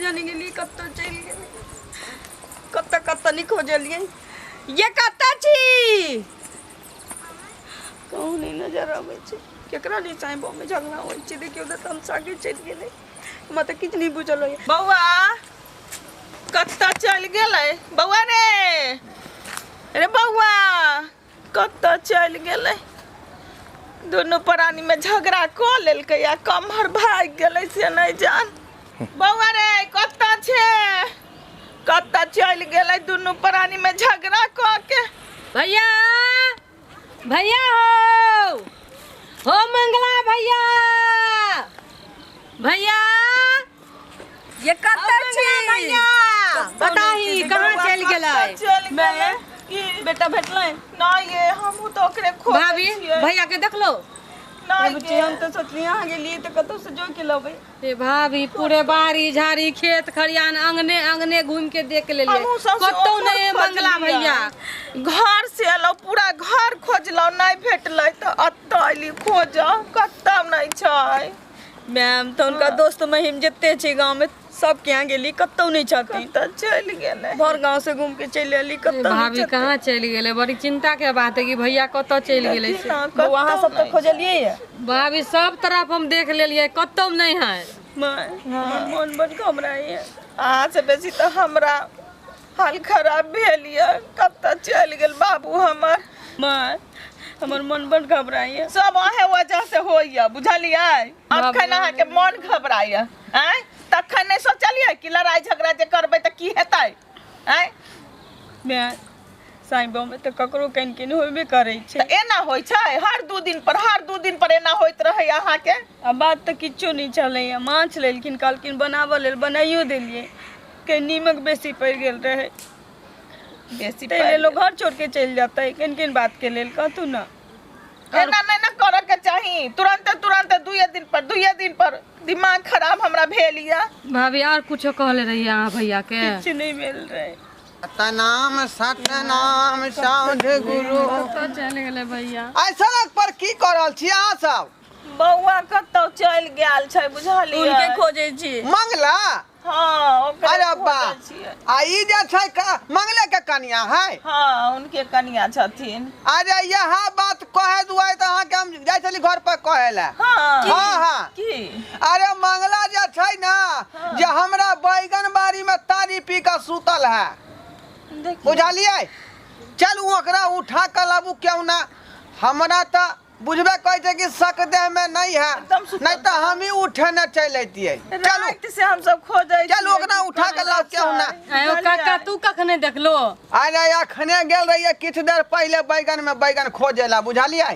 जाने गेलियै कतऽ चलि गेलै। कतऽ कतऽ नहि खोजलियै। ये कतऽ छी? कहूँ नहि नजर अबै छै। केकरा नहि साँइ में झगड़ा होइ छै। देखियौ तऽ तमसा के चलि गेलै। हमरा तऽ किछु नहि बुझल होइए। बौआ कतऽ चलि गेलै? बौआ रे, रे बौआ कतऽ चलि गेलै? दुनू प्राणी में झगड़ा कऽ लेलकै आ कमहर भागि गेलै से नहि जान। बौआ रे कतऽ छै? कतऽ चलि गेलै दुनू प्राणी में झगड़ा कऽ के? भैया, भैया हो, हो मंगला भैया, भैया ये कतऽ छी? भैया बताही कहाँ चलि गेलै? चलि गेलै की? बेटा भेटलै? नहि ये, हमहूँ तऽ ओकरे खोजै भाभी छियै। भैया के देखलो? नहि बुच्ची, हम तऽ सोचलियै अहाँ गेलियै तऽ कतौ से जोड़ि के लबै। ए भाभी, पूरे बाड़ी झाड़ी खेत खरियान अंगने अंगने घूम के देख लेलियै, हमहूँ सौंसे कतौ ओम्हर नहि मंगला खोजलियै। भैया। घर से एलहुँ, पूरा घर खोजलहुँ, नहि भेटलै तऽ एतऽ अयली खोजऽ, कतौ नहि छै। मैम तऽ हुनका दोस्त महिम जते छै गाँव में सबके यहाँ गेली, कतौ नहि छथिन। कतऽ चलि गेलै? भर गाँव से घूम के चलि एली, कतौ नहि भाभी छथिन। कहाँ चलि गेलै? बड़ी चिंता के बात है कि भैया कतऽ चलि गेलै से। बौआ, अहाँ सब तऽ खोजलियै ये? भाभी सब तरफ हम देख लेलियै, कतौ नहि है। माय, हमर मोन बड घबराइए। अहाँ से बेसी तऽ हमरा हाल खराब भेल यऽ, कतऽ चलि गेल बाबू हमर। माय, हमर मन बड घबराइए। सब अहें वजह से होइए, बुझलियै? अखन अहाँके मन घबराइए आँय, तखन नहि सोचलियै कि लड़ाइ झगड़ा जे करबै तऽ की हेतै आँय? माय, साईं में तऽ ककरो कनि कनि होबे करै छै। तऽ एना होइ छै? हर 2 दिन पर, हर 2 दिन पर एना होइत रहै अहाँके? आ बात तऽ किछो नहि छलैए। माछ लेलखिन, कहलखिन बनाबऽ लेल, बनाइयो देलियै, कनि नीमक बेसी पड़ि गेल रहै। बेसी ताहि लेल लोग घर छोड़ के चलि जेतै कनि कनि बात के लेल? कहतू ने। एना नहि ने करऽ के चाही, तुरंते तुरंते 2 दिन पर, 2 दिन पर दिमाग खराब हमरा भेल यऽ। भाभी और कुछो कहले रहियै अहाँ भैया के? किछु नहि भेल रहै। सतनाम सतनाम साधु गुरु। कतऽ चलि गेलै भैया? आइ सड़क पर की कऽ रहल छी अहाँ सब? बौआ कतौ चलि गेल छै, बुझलियै? हुनके खोजै छी। मंगला? हाँ, ओकरे अरे बा, खोजै छियै। आ ई जे छै मंगले के कनिया है? हाँ, उनके कनिया छथिन। अरे यह बात कहे दुआरे तऽ अहाँके हम जाइ छली घर पर कहे लए। हाँ। हाँ हाँ। की? अरे मंगला जे छै ना, जे हमरा बैगन बाड़ी में तारी पी कऽ सुतल है, बुझलियै? चलू ओकरा उठा कऽ लाबू क्यों ना, हमरा तऽ बुझबे कहै छै कि शक देह में नहीं है, एकदम सुतल। नहीं तऽ हम ही उठे न चलि अयतियै। चलू राति से हम सब खोजै चलू ओकरा उठा कऽ लाउ क्यों ना। आयो काका, तू कखने देखलो? अरे अखने गेल रहियै किछु देर पहिले बैगन में बैगन खोजे ला, बुझलियै?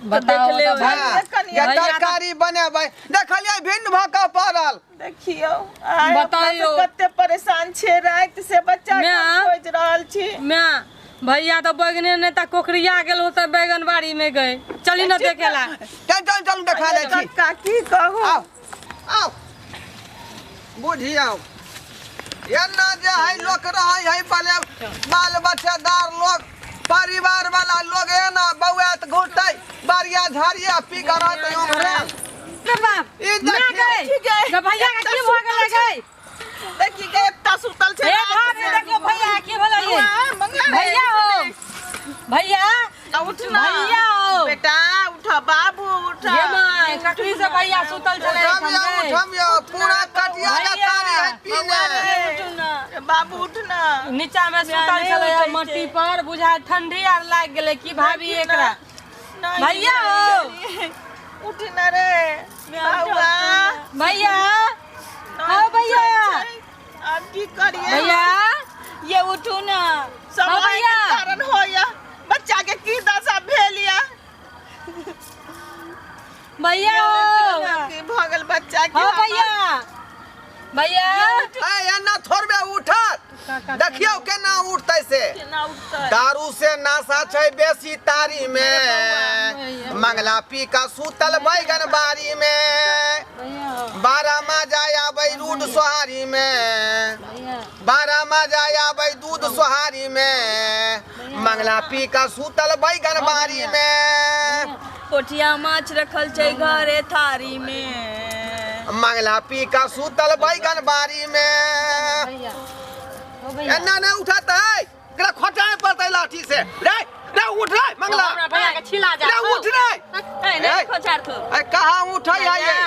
बताओ देखले तऽ होबै। हाँ, कनिया जे तरकारी बनेबै, देखलियै भिन्न भऽ कऽ पड़ल। देखियौ आइ अपना बताइयो। सब कते परेशान छियै, राति से बच्चा के माय। खोजि रहल छी। मैं भैया तो बैगने नहीं तो कोकरिया गेल होते बैगन बाड़ी में गए, चली न देखेला। चल चल चलू देखा दै छी। काका की कहू? आउ आउ बुझियौ, एना जे है लोक रहै है बले बाल बच्चेदार लोग, परिवार वाला लोग एना बौआत घुरतै बारिया झाड़िया पी कऽ रहतै ओम्हरे। रे बाप, ई मैं देखियौ। गई गे भैया के की भऽ गेलै गई? देखी के एकटा सुतल छै। हे भाभी, देखियौ भैया के की भेलै ये? बौआ, मंगला रे। भैया हो, भैया, आ, उठ ना। भैया हो। बेटा उठ, बाबू उठ। ये my, कखनी से भैया सुतल छलै उठम एखन यौ, गई? उठम यौ, पूरा कटिया के भैया। तारी है पीने। उठू ना। बाबू उठ ना। नीचा में सुतल नहीं छलै उठै छै। मट्टी पर, बुझा ठंडी आर लागि गेलै की भाभी एकरा? नहीं, भैया हो। उठ ना रे बौआ। भैया हाँ भैया। अब की करिए? भैया ये उठू ना। सब हाँ भैया। के कारण होया बच्चा के की दशा भेल या। भैया हो। की भऽ गेल बच्चा के? हाँ भैया, भैया। ए एना थोड़बे उठत, देखियौ केना उठतै से। केना उठतै? दारू से नशा छै बेसी तारी में, मंगला पी कऽ सुतल बैगन बाड़ी में, भैया हो। 12 मजा आबै रूड सोहारी में, भैया। 12 मजा आबै दूध सोहारी में, मंगला पी कऽ सुतल बैगन बाड़ी में। पोठिया माछ रखल छै घरे थारी में। मंगला पी का सूतल बैगन बाड़ी में। भैया ओ भैया एना नहीं उठाता है, एकरा खोटाए पड़तै लाठी से। रे रे उठ रे मंगला, हमरा भैया के छिला जा। रे उठ रे। ए, नहीं खोचार तू। अरे कहाँ उठै है ये?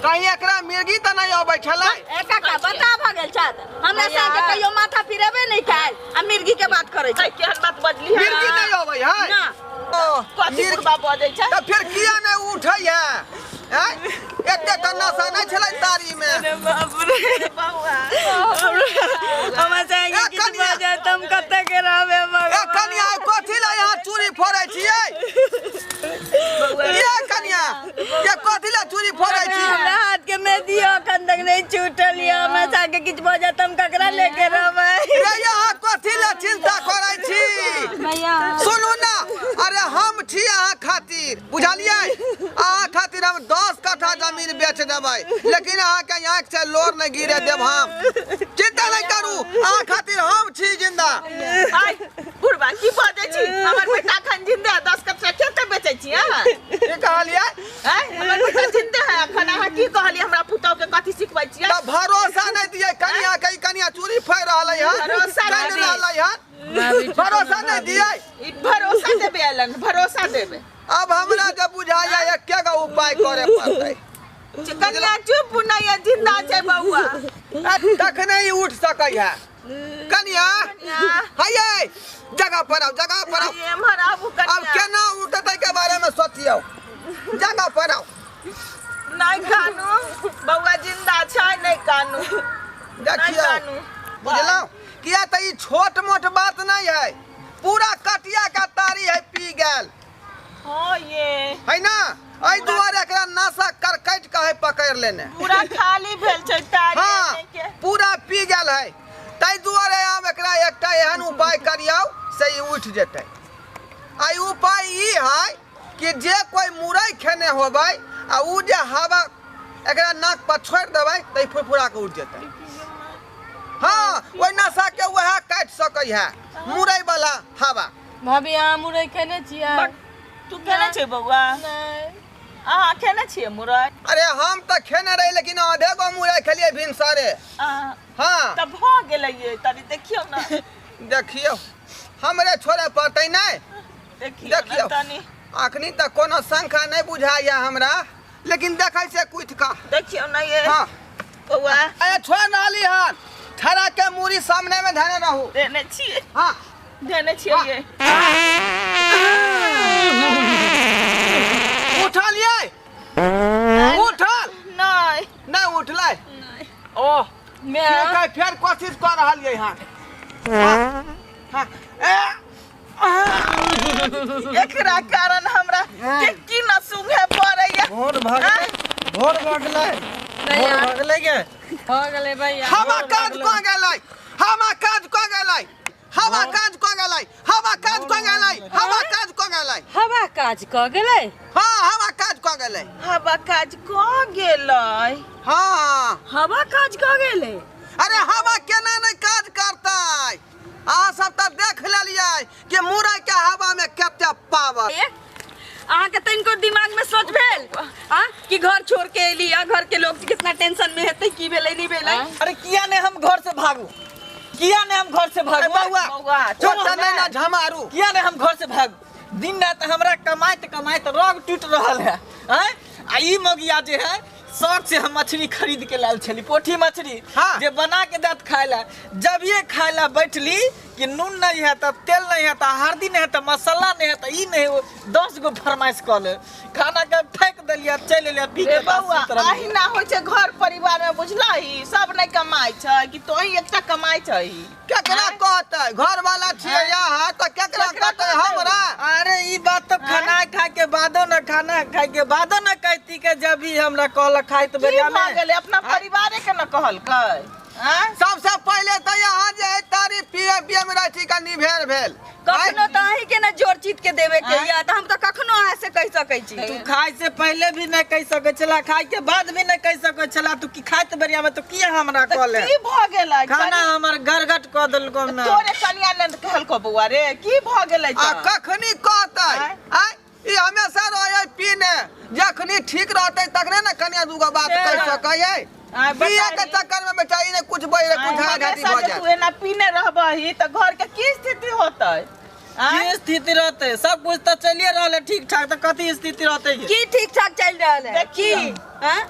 कहीं एकरा मिर्गी त नहीं अबै छलै? ए काका बता भ गेल छत हमरा संगे कहियो माथा फिरेबे नहीं खायल आ मिर्गी के बात करै छै। केहन बात बजली है? मिर्गी नहीं अबै है ना। कथी बुढ़बा बजै छै? त फिर किया नहीं उठै है? हैं? एते त नशा नहीं छलै तारी में। अरे बाप रे बौआ हमरा संगे ए, किछु कनिया। भऽ जाए त हम कतऽ के रहबै ए भगवान। कनिया कथी ला यहाँ चूड़ी फोड़ै छियै? ये कनिया ये कथी ला चूड़ी फोड़ै छी? हमरा हाथ के मेहंदी अखन तक नहीं छूटल ये, हमरा संगे किछु भऽ जाए त हम ककरा लेके रहबै? रे यहाँ कथी ला चिंता करै छी? भैया सुनू ना, अरे हम छी अहाँ खातिर, बुझलियै? अहाँ खातिर हम 10 कट्ठा जमीन बेच देबै, लेकिन अहाँके आँखि से लोर नहीं गिरे देब हम। चिंता नहीं करू, अहाँ खातिर हम छी जिंदा। आइ बुढ़बा की बजै छी? हमर बेटा अखन जिंदा है, 10 कट्ठा खेत बेचै छी अहाँ? की कहलियै? आँय, हमर बेटा जिंदा है अखन। अहाँ की कहलियै हमरा पुतहु के कथी सिखबै छियै? तऽ भरोसा नहीं दियै कनिया के, ई कनिया चूड़ी फोड़ि रहलै हन, भरोसा नहि कानि दियै। रहलै हन, भरोसा नहीं दियै। ई भरोसा देबे अलन, भरोसा देबे। अब हमरा जे बुझाइया एके गो उपाय करे पड़तै। कनिया चुप नहीं है, जिंदा छै बौआ। तखने ही उठ सकै है कनिया। हैये जगह पर आओ, जगह पर आओ। एम्हर आबू अब कनिया। केना उठतै के बारे में सोचियौ, जगह पर आओ। नहीं कानू बौआ जिंदा छै, नहीं कानू, नहीं देखियौ कानू। बुझलहुँ? किया तऽ ई छोट मोट बात नहीं है, पूरा कटिया का तारी है पी गेल हाँ ये है ना, एहि दुआरे एकरा नशा करकट के है पकड़ लेने। पूरा खाली भेल छै तारी। हाँ के पूरा पी गेल है, ताहि दुआरे आब एकरा एकटा एहन उपाय करियौ से ई उठि जेतै। आ ई उपाय ई है कि जे कोइ मुरई खेने होबै आ उ जे हवा एकरा नाक पर छोड़ि देबै तऽ ई फुरफुरा के उठि जेतै। हाँ ओहि नशा के वएह काटि सकै है, मुरई वाला हवा। भाभी अहाँ मुरई खेने छियै? तू खेने छै बौआ? नहीं। अहाँ खेने छियै मुरई? अरे हम तऽ खेने रही, लेकिन आधे गो मुरई खेलियै भिनसरे। हाँ तऽ भऽ गेलै ये, तनी देखियौ ना। देखियौ हमरे छोड़े पड़तै नहि। देखियौ देखियौ। ना तनी। अखनी तऽ कोनो शंका नहीं बुझाइया हमरा, लेकिन देखै से कुछ का। देखियौ ना ये। हाँ बौआ अरे छोड़ रहली हन, ठरा के मूरी सामने में धरे रहू। देने छियै। हाँ देने छियै ये। उठलियै? उठल नहीं। नहीं उठलै? ओह मैं ठीक है, फेर कोशिश कऽ रहलियै हन। हाँ, हाँ, ए, एकरा कारण हमरा के की न सुंघे पड़ैया। भोर भऽ गेलै, भोर भऽ गेलै, भोर भऽ गेलै गे। हो गेलै भैया। हवा काज कऽ गेलै, हवा काज कऽ गेलै, हवा काज कऽ गेलै, हवा काज कऽ गेलै, हवा काज कऽ गेलै। हवा काज कऽ गेलै? हाँ हवा काज कऽ गेलै। हवा काज कऽ गेलै? हाँ हवा काज कऽ गेलै? अरे हवा केना नहीं काज करतै? अहाँ सब तऽ देख लेलियै कि मुरई के हवा में कते पावर। अहाँके तनिको दिमाग में सोच भेल आ कि घर छोड़ के एली आ घर के लोग कितना टेंशन में हेतै, की भेलै नहीं भेलै? अरे किया नहीं हम घर से भागू, किया नहीं हम घर से भागू? बौआ बौआ छोटा नहीं ना झमारू। किया नहीं हम घर से भागू? दिन रात हमरा कमाइत कमाइत रोग टूट रहल है। आ ई मगिया जे है शौक से हम मछली खरीद के लायल छली, पोठी मछली। हाँ। जे बना के देत खाय ला, जब ये खाय ला बैठली कि नून नहीं है तब तेल नहीं है तब हल्दी नहीं है तब मसाला नहीं है तब ई नहीं वो 10 गो फरमाइश कऽ ले, खाना के फेंक देलियै चलि एलियै पी के रे बौआ सुति रहलियै। अहिना होइ छै घर परिवार में बुझलही, सब नहीं कमाइ छै कि तोही एकटा कमाइ छही? केकरा कहतै? घर वाला छियै अहाँ तऽ केकरा कहतै हमरा? अरे ई बात तो खाना खाय के बादो न, खाना खाय के बादो न कहती के जब भी हमरा कहलक खाय तो की बेरिया भऽ में गेलै? अपना परिवारे के न कहलकै? सबसे पहिले तऽ यहाँ जे है तारी पिए पिए में रहै का निभेर भेल। कखनो तऽ अहीं के ना जोर चीत के देवे के या, तऽ हम तऽ कखनो अहाँ से कहि सकै छी। तू खाय से पहले भी नहीं कह सकै छला, खाय के बाद भी नहीं कह सकै छला, तू की खाइत बेरिया में तो किया हमरा कहले? की भ गेलै? खाना हमर गरगट क देलको ना। तोरे कनिया ने कहलको बौआ रे, की भ गेलै? आ कखनी कहतै? आय ई हमेशा रहै पीने, जखनी ठीक रहतै तखने ने कनिया दूगो बात कहि सकै। पिए के चक्कर में बेचारी ने कुछ बोल कुछ घाटी भ जाए। तू एना पीने रहबही त घर के की स्थिति होतै? की स्थिति रहतै? सब कुछ त चलिए रहल है ठीक ठाक, त कथी स्थिति रहतै? की ठीक ठाक चल रहल है? की हां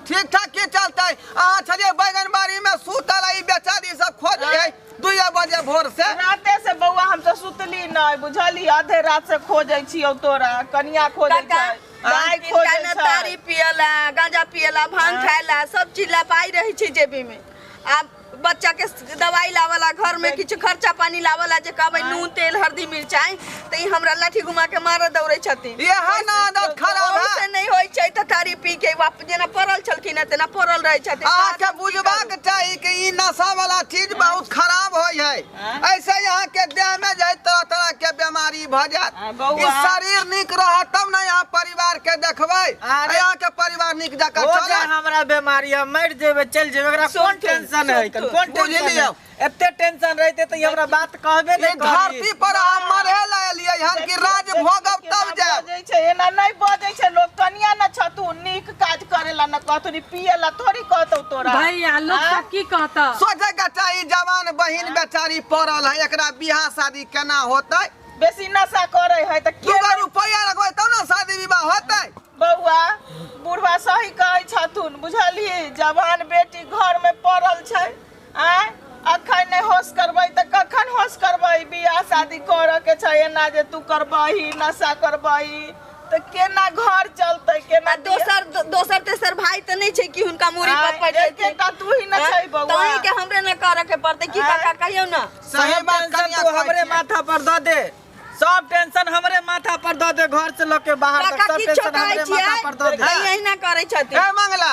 ठीक ठाक की चलतै? अहाँ छलियै बैगन बाड़ी में सुतल, ई बेचारी सब खोज है 2 बजे भोर से। राते से बौआ हम तो सुतली नहीं बुझली, आधे रात से खोजै छियौ तोरा, कनिया खोजै छै, दाई खोजै छै, तारी पियला, गांजा पियला, भांग खायला, सब चीज लापाई रहै छै जेबी में। आ बच्चा के दवाई लावला, घर में किछु खर्चा पानी लावला, जे कहबै नून तेल हल्दी मिरचाई त ई हमरा लाठी घुमा के मार दौड़ै छथिन। इहे ना आदत खराब है। से नहीं होई छै त तारी पी के वाप जेना पड़ल छलखिन है तेना पड़ल रहै छथिन। अहाँ के बुझबाक चाही कि ई नशा वाला चीज बहुत खराब होय है। ऐसे यहाँ के देह में जाय तरह तरह के बीमारी भ जात। ई शरीर नीक रहत तब ना यहाँ परिवार के देखबै, यहाँ के परिवार नीक जकाँ चलत। हमरा बीमारी है, मर जेबै चल जेबै, एकरा कोन टेंशन है? कोन टेंशन है? एते टेंशन रहते त हमरा बात कहबे नहीं करी। धरती पर हम मरे ला एलियै हन कि राज भोगब तब जायब। बजै छै एना नहीं बजै छै लोग। कनिया न छतु नीक काज करेला न कहतु, नी पिएला थोड़ी कहतौ तोरा। भैया लोग सब की कहता? सोचे के चाही जवान बहिन बेचारी पड़ल है, एकरा बियाह शादी केना होतै? बेसी नशा करे है त के रुपया लगबै तब ना शादी विवाह होतै। बौआ बुढ़वा सही कहै छथुन बुझली, जवान बेटी घर में पड़ल छै, आय अखन नहीं होश करबै त कखन होश करबै? बियाह शादी करे के छै, एना जे तू करबही नशा करबही त केना घर चलतै? केना दोसर दोसर तेसर भाई त नहीं छै कि हुनका मुड़ी पर पड़ जेतै। एकटा तू ही न छै बौआ, तही के हमरे न करे के पड़तै। की काका कहियौ ना? सही बात कनिया, तू हमरे माथा पर द दे सब टेंशन, हमरे माथा पर the they, घर से लके बाहर तक सब टेंशन हमरे माथा पर the they. यही ना करै छथिन। ए मंगला,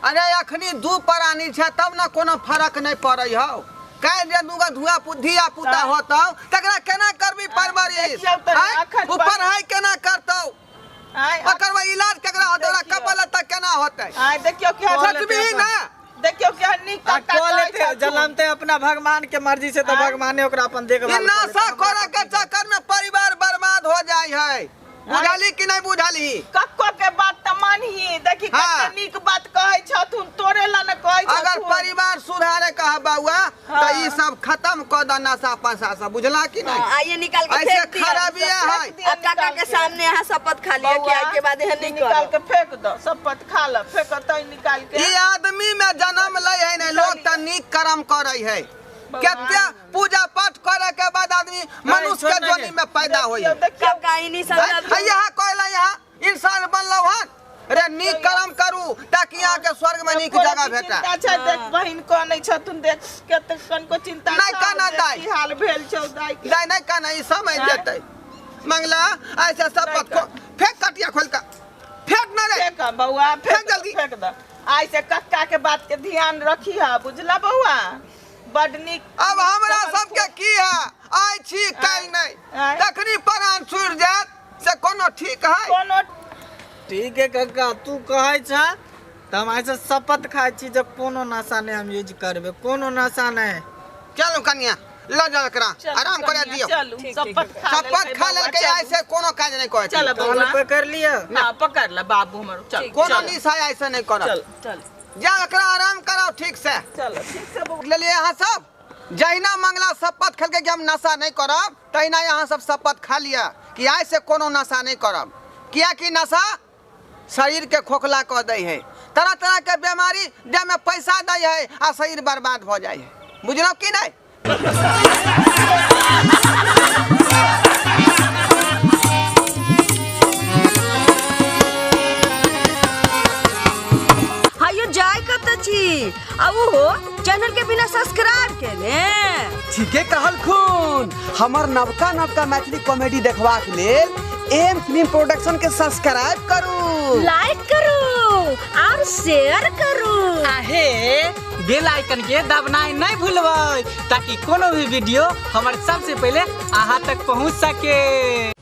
अरे अखनी दू प्राणी छै तब ना कोनो फरक नहीं पड़ै हौ। काल्हि जे दूगो धुआ धिया पुता होतौ तकरा केना करबी परवरिश? उ पढ़ाई केना करतौ? ओकर इलाज केकरा होतौ? ओकरा कपड़ा लत्ता केना होतै? देखियौ कि सोचबही ना, देखियौ कि नीक काका लेते जलमते अपना भगवान के मर्जी से, तो भगवाने ओकरा अपन देखभाल। नशा करे के चक्कर में परिवार बर्बाद हो जाय है। बुझाली कि नहीं बुझाली? कक्को के बात त मानही, देखी कते नीक बात कहै छथुन, तोरे ला न कहै छथुन। अगर परिवार सुधारे कह बौआ त ई सब खत्म क द नशा पशा सब, बुझला कि नहीं? आइए निकाल के फेंक दिया, खराबी है। अब काका के सामने यहाँ शपथ खा लिया कि आई के बाद एहन नहीं निकाल के फेंक दो, शपथ खा ल, फेंकतै निकाल के। ई आदमी में जन्म लै है नहीं लोग त नीक कर्म करै है। केते पूजा पाठ करे के बाद आदमी मनुष्य के जोनी में पैदा होय है। काका ई नहीं समझ यहाँ कहला यहाँ इंसान बनलौ हन रे, नीक कर्म करू ताकि यहाँ के स्वर्ग में नीक जगह भेटा। चिंता छै देख बहिन कनै छथुन, देख कते कनको चिंता नहीं कना दाई, की हाल भेल छौ दाई के। दाई नहीं कना, ई समझ जेतै। मंगला ऐसे शपथ खो, फेंक कटिया खोल के फेंक न रे, फेंक बौआ, फेंक जल्दी फेंक द। आइ से कक्का के बात के ध्यान रखी है बुझला बौआ, बड नीक। अब हमरा सबके की है, आइ छी काल्हि नहीं, तखनी प्राण छुटि जायत से कोनो ठीक है? कोनो ठीक है कक्का, तू कहै छ त हम आइ से शपथ खाइ छी जे कोनो नशा नहीं हम यूज करबै, कोनो नशा नहीं। चलू कनिया ल जाओ एकरा आराम करे दियो। चलू शपथ खा लेलकै, आइ से कोनो काज नहीं करै। चल बौआ पकड़ लिअ। हां पकड़ ल बाबू हमर, चल कोनो निशा आइ से नहीं करब। चल चल जा एकरा आराम कराओ ठीक से। चलो ठीक से बौआ लेलिए अहाँ सब। जहिना मंगला शपथ खेलकै कि हम नशा नहीं करब, तहिना अहाँ सब शपथ खा लिअ कि आइ से कोनो नशा नहीं करब। कियाकि नशा शरीर के खोखला कऽ दै है, तरह तरह के बीमारी देह में पैसा दै है आ शरीर बर्बाद भऽ जाइ है। बुझलौ कि नहीं? हायो जाय कत छी आ उहो चैनल के बिना सब्सक्राइब केने। ठीके कहलखुन, हमर नवका नवका मैथिली कॉमेडी देखबाक लेल एम फिल्म प्रोडक्शन के सब्सक्राइब करू, लाइक करू और शेयर करू। आहे बेल आइकन के दबनाई नहीं भूलबै ताकि कोनो भी वीडियो हमर सबसे पहले अहाँ तक पहुँच सके।